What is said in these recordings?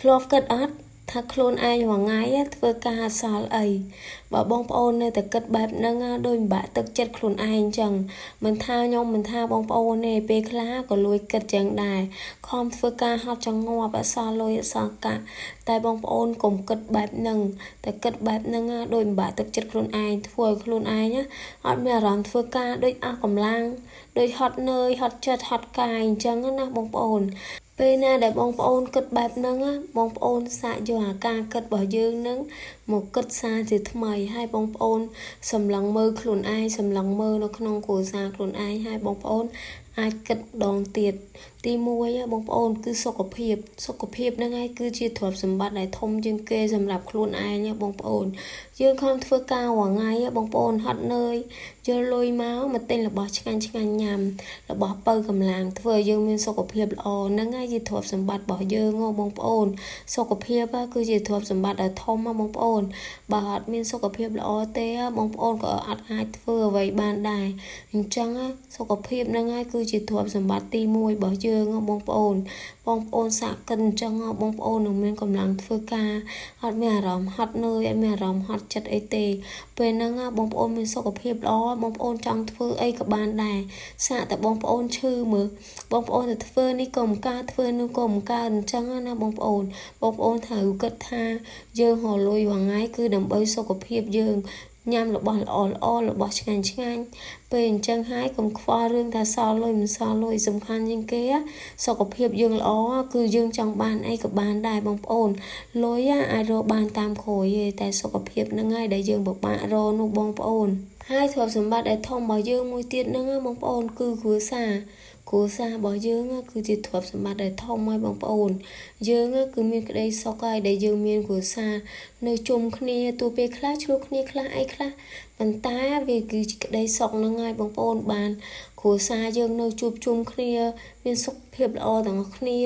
ធ្លាប់គិតអត់ថាខ្លួនឯងរាល់ថ្ងៃធ្វើការអត់សល់អីបើបងប្អូននៅតែគិតបែបហ្នឹងដូចពិបាកទឹកចិត្តខ្លួនឯងអញ្ចឹងមិនថាខ្ញុំមិនថាបងប្អូនទេពេលខ្លះក៏លួចគិតចឹងដែរខំធ្វើការហត់ចង់ងាប់អត់សល់លុយអត់សល់កាក់តែបងប្អូនកុំគិតបែបហ្នឹងតែគិតបែបហ្នឹងដូចពិបាកទឹកចិត្តខ្លួនឯងធ្វើឲ្យខ្លួនឯងអត់មានអារម្មណ៍ធ្វើការដូចអស់កម្លាំងដូចហត់នឿយហត់ចិត្តហត់កាយអញ្ចឹងណាបងប្អូនពេលណាដែលបងប្អូនគិតបែបហ្នឹងបងប្អូនសាកយកអាការគិតរបស់យើងហ្នឹងមកគិតសារជាថ្មីហើយបងប្អូនសម្លឹងមើលខ្លួនឯងសម្លឹងមើលនៅក្នុងគ្រួសារខ្លួនឯងហើយបងប្អូនអាចគិតម្ដងទៀតទី1បងប្អូនគឺសុខភាពសុខភាពហ្នឹងឯងគឺជាទ្រព្យសម្បត្តិដែលធំជាងគេសម្រាប់ខ្លួនឯងបងប្អូនយើងខំធ្វើការរាល់ថ្ងៃបងប្អូនហត់នឿយយកលុយមកទិញរបស់ឆ្ងាញ់ឆ្ងាញ់ញ៉ាំរបស់បើកម្លាំងធ្វើឲ្យយើងមានសុខភាពល្អហ្នឹងហើយជាទ្រព្យសម្បត្តិរបស់យើងបងប្អូនសុខភាពគឺជាទ្រព្យសម្បត្តិដ៏ធំបងប្អូនបើអត់មានសុខភាពល្អទេបងប្អូនក៏អត់អាចធ្វើអ្វីបានដែរអញ្ចឹងសុខភាពហ្នឹងហើយគឺជាទ្រព្យសម្បត្តិទី1របស់យើងបងប្អូនបងប្អូនសាកកិនអញ្ចឹងបងប្អូននឹងមានកម្លាំងធ្វើការអត់មានអារម្មណ៍ហត់នឿយអត់មានអារម្មណ៍ហត់ចិត្តអីទេពេលហ្នឹងបងប្អូនមានសុខភាពល្អបងប្អូនចង់ធ្វើអីក៏បានដែរសាកតែបងប្អូនឈឺមើលបងប្អូនទៅធ្វើនេះក៏មិនកើតធ្វើនោះក៏មិនកើតអញ្ចឹងណាបងប្អូនបងប្អូនត្រូវគិតថាយើងរកលុយរាល់ថ្ងៃគឺដើម្បីសុខភាពយើងញ៉ាំរបស់ល្អល្អរបស់ឆ្ងាញ់ឆ្ងាញ់ពេលអញ្ចឹងហើយកុំខ្វល់រឿងថាសល់លុយមិនសល់លុយសំខាន់ជាងគេសុខភាពយើងល្អគឺយើងចង់បានអីក៏បានដែរបងប្អូនលុយអាចរកបានតាមក្រោយទេតែសុខភាពហ្នឹងហើយដែលយើងពិបាករកនោះបងប្អូនហើយទ្រព្យសម្បត្តិដែលធំរបស់យើងមួយទៀតហ្នឹងបងប្អូនគឺគ្រួសារគ្រួសាររបស់យើងគឺជាទ្រព្យសម្បត្តិដែលធំហើយបងប្អូនយើងគឺមានក្តីសុខហើយដែលយើងមានគ្រួសារនៅជុំគ្នាទោះពេលខ្លះឆ្លោះគ្នាខ្លះអីខ្លះប៉ុន្តែវាគឺជាក្តីសុខហ្នឹងហើយបងប្អូនបានគ្រួសារយើងនៅជួបជុំគ្នាមានសុខភាពល្អទាំងអស់គ្នា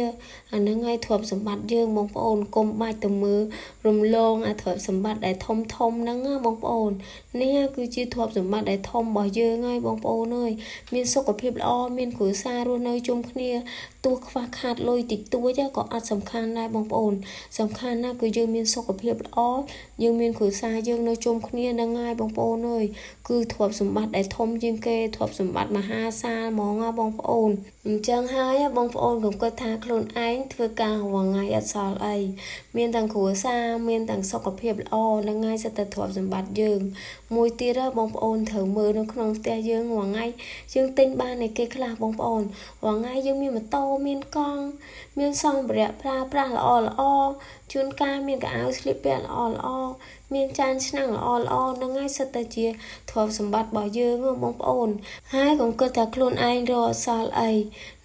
អាហ្នឹងហើយទ្រព្យសម្បត្តិយើងបងប្អូនកុំបាច់ទៅមើលរំលងអាទ្រព្យសម្បត្តិដែលធំធំហ្នឹងណាបងប្អូននេះគឺជាទ្រព្យសម្បត្តិដែលធំរបស់យើងហើយបងប្អូនអើយមានសុខភាពល្អមានគ្រួសាររស់នៅជុំគ្នាទោះខ្វះខាតលុយតិចតួចក៏អត់សំខាន់ដែរបងប្អូនសំខាន់ណាស់គឺយើងមានសុខភាពល្អយើងមានគ្រួសារយើងនៅជុំគ្នាហ្នឹងហើយបងប្អូនអើយគឺទ្រព្យសម្បត្តិដែលធំជាងគេទ្រព្យសម្បត្តិមហាសាលហ្មងណាបងប្អូនអញ្ចឹងហើយបងប្អូនកុំគិតថាខ្លួនឯងធ្វើការរាល់ថ្ងៃអត់សល់អីមានទាំងគ្រួសារមានទាំងសុខភាពល្អហ្នឹងហើយសិតតែទ្រព្យសម្បត្តិយើងមួយទៀតបងប្អូនត្រូវមើលនៅក្នុងផ្ទះយើងរាល់ថ្ងៃយើងទិញបានឯគេខ្លះបងប្អូនរាល់ថ្ងៃយើងមានម៉ូតូមានកង់មានសម្ភារៈប្រើប្រាស់ល្អល្អជួនកាលមានកៅអៅស្លៀកពាក់ល្អល្អមានចានឆ្នាំងល្អល្អហ្នឹងហើយសិតតែជាទ្រព្យសម្បត្តិរបស់យើងបងប្អូនហើយកុំគិតថាខ្លួនឯងរកអត់សល់អី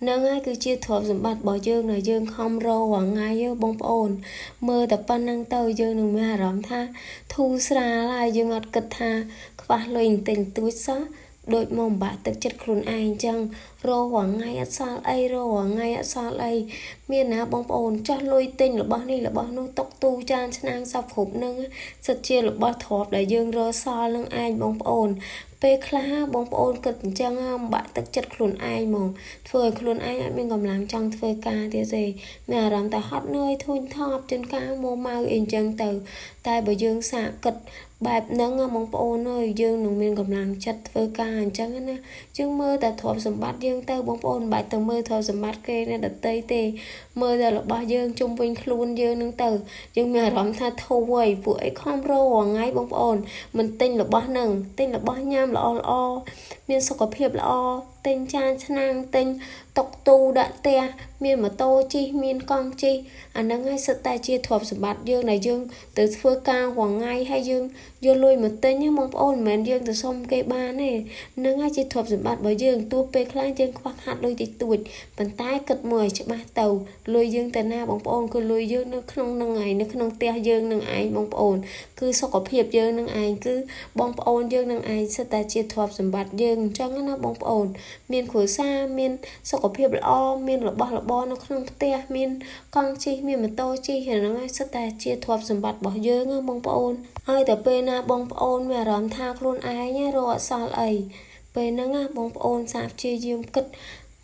ហ្នឹងហើយគឺជាទ្រព្យសម្បត្តិរបស់យើងដែលយើងខំរករាល់ថ្ងៃបងប្អូនមើលតែប៉ុណ្្នឹងទៅយើងនឹងមានអារម្មណ៍ថាធូរស្រាលហើយយើងអត់គិតថាខ្វះលុយបន្តិចបន្តួចសោះដូចមកបាក់ទឹកចិត្តខ្លួនឯងអញ្ចឹងរករាល់ថ្ងៃអត់សល់អីរករាល់ថ្ងៃអត់សល់អីមានណាបងប្អូនចាស់លុយទិញរបស់នេះរបស់នោះតុកទូចានឆ្នាំងសពគ្រប់នឹងសិតជារបស់ទ្រព្យដែលយើងរកសល់នឹងឯងបងប្អូនពេលខ្លះបងប្អូនគិតអញ្ចឹងបាក់ទឹកចិត្តខ្លួនឯងហ្មងធ្វើឲ្យខ្លួនឯងអត់មានកម្លាំងចង់ធ្វើការទៀតទេមានអារម្មណ៍តែហត់នឿយធុញថប់ជួនកាលមួម៉ៅអីអញ្ចឹងទៅតែបើយើងសាកគិតបែបហ្នឹងបងប្អូនអើយយើងនឹងមានកម្លាំងចិត្តធ្វើការអញ្ចឹងណាយើងមើលតែទ្រព្យសម្បត្តិយើងទៅបងប្អូនមិនបាច់ទៅមើលទ្រព្យសម្បត្តិគេអ្នកដទៃទេមើលតែរបស់យើងជុំវិញខ្លួនយើងនឹងទៅយើងមានអារម្មណ៍ថាធូរហើយពួកអីខំរករាល់ថ្ងៃបងប្អូនមិនទិញរបស់ហ្នឹងទិញរបស់ញ៉ាំល្អល្អមានសុខភាពល្អទិញចានឆ្នាំងទិញតុកទូដាក់ផ្ទះមានម៉ូតូជិះមានកង់ជិះអាហ្នឹងហើយសិតតែជាទ្រព្យសម្បត្តិយើងដែលយើងទៅធ្វើការរាល់ថ្ងៃហើយយើងយកលុយមកទិញបងប្អូនមិនមែនយើងទៅសុំគេបានទេហ្នឹងហើយជាទ្រព្យសម្បត្តិរបស់យើងទោះពេលខ្លះយើងខ្វះខាតលុយតិចតួចប៉ុន្តែគិតមើលឲ្យច្បាស់ទៅលុយយើងទៅណាបងប្អូនគឺលុយយើងនៅក្នុងហ្នឹងឯងនៅក្នុងផ្ទះយើងនឹងឯងបងប្អូនគឺសុខភាពយើងនឹងឯងគឺបងប្អូនយើងនឹងឯងសិតតែជាទ្រព្យសម្បត្តិយើងអញ្ចឹងណាបងប្អូនមានគ្រួសារមានសុខភាពល្អមានរបស់របរនៅក្នុងផ្ទះមានកង់ជិះមានម៉ូតូជិះហ្នឹងហើយសិតតែជាទ្រព្យសម្បត្តិរបស់យើងណាបងប្អូនហើយតែពេលណាបងប្អូនមានអារម្មណ៍ថាខ្លួនឯងរកអត់សល់អីពេលហ្នឹងណាបងប្អូនសាកព្យាយាមគិត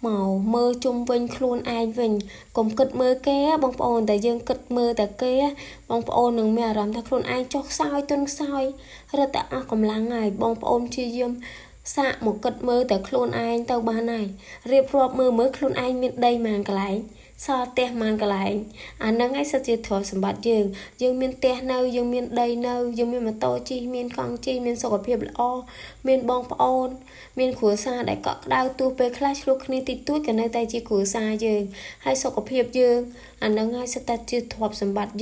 មកមើលជុំវិញខ្លួនឯងវិញកុំគិតមើលគេបងប្អូនតែយើងគិតមើលតែគេបងប្អូននឹងមានអារម្មណ៍ថាខ្លួនឯងចុះខ្សោយទន់ខ្សោយរត់តែអស់កម្លាំងហើយបងប្អូនព្យាយាមសាកមកគិតមើលតែខ្លួនឯងទៅបានហើយរៀបរាប់មើលមើលខ្លួនឯងមានដីម៉ានកន្លែងសល់ផ្ទះម៉ានកន្លែងអាហ្នឹងឯងសិតជាទ្រព្យសម្បត្តិយើងយើងមានផ្ទះនៅយើងមានដីនៅយើងមានម៉ូតូជិះមានកង់ជិះមានសុខភាពល្អមានបងប្អូនមានគ្រួសារដែលកក់ក្ដៅទោះពេលខ្លះឆ្លោះគ្នាតិចតួចក៏នៅតែជាគ្រួសារយើងហើយសុខភាពយើងអាហ្នឹងហើយសិតតែជាទ្រព្យសម្បត្តិ។